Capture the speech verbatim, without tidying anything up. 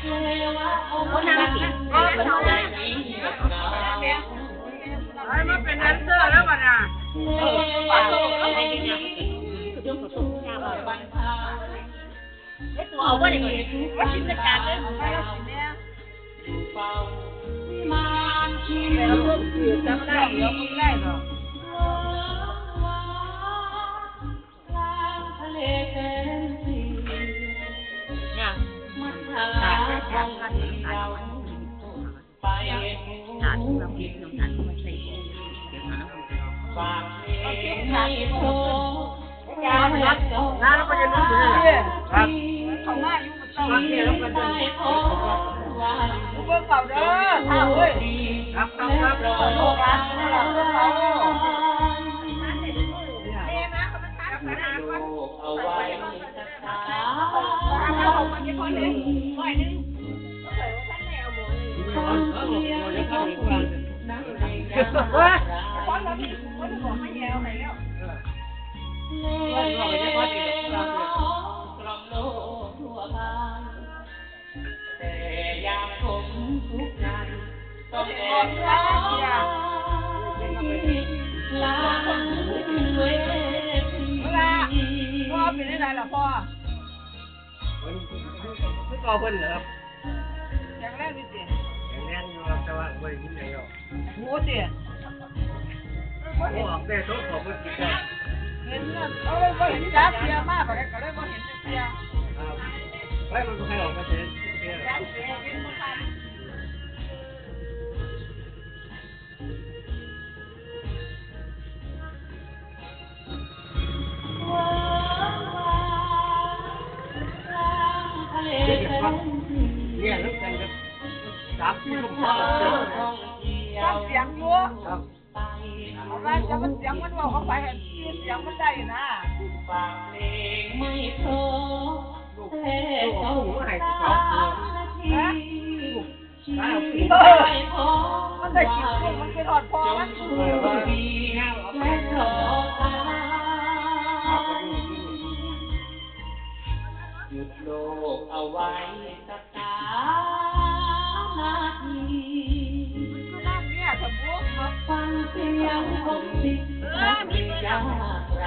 คนนั่งสิ ให้มาเป็นแดนเซอร์แล้วบัดน่ะ เอาบ่ได้บ่ได้ ว่ากินจัดการเลย แล้วเพิ่มคือจำได้ เดี๋ยวมึงได้หรอก เนี่ย งานเราก็จะรู้อยู่นี่แหละครับ เขามาอยู่กับเจ้าเนี่ยแล้วก็เดิน ผู้เบิ่งเขาเด้อ ท่าเว้ย ครับครับครับ ลูกหลานผู้หลักผู้เขา เอาไว้ พ่อเป็นได้ไรล่ะพ่อ คือเก่าเพิ่นเหรอครับ แข็งแรงอยู่ติ แข็งแรงอยู่ครับ แต่ว่าบ่ได้ยินหยังหรอก หูติ โอ้ ออกได้โทษขอบคุณกินได้ เห็นเงิน เอาไว้บ่เห็นจักเทื่อมา บัดนี้ก็เลยบ่เห็นจักเทื่อ ครับ ไว้มันก็ให้ออกมาเสียเสีย จักเสียเห็นบ่ทัน เนี่ยแล้วกันครับ สามสี่ทุ่ม ฟังเสียงอยู่ ครับ เอาว่าจะมันเสียงมันเว้าเข้าไปให้ชื่อเสียงมันได้นะ ลูก ลูกเอาหมูมาให้สองตัว ฮะ มันได้กินกุ้ง มันกินฮอดพ่อมัน หยุดโลกเอาไว้สักสามนาที มันคือน้ำเนี่ยสมมุติ ฟังเสียงคนติด เออ มันมีเบอร์ ยากไร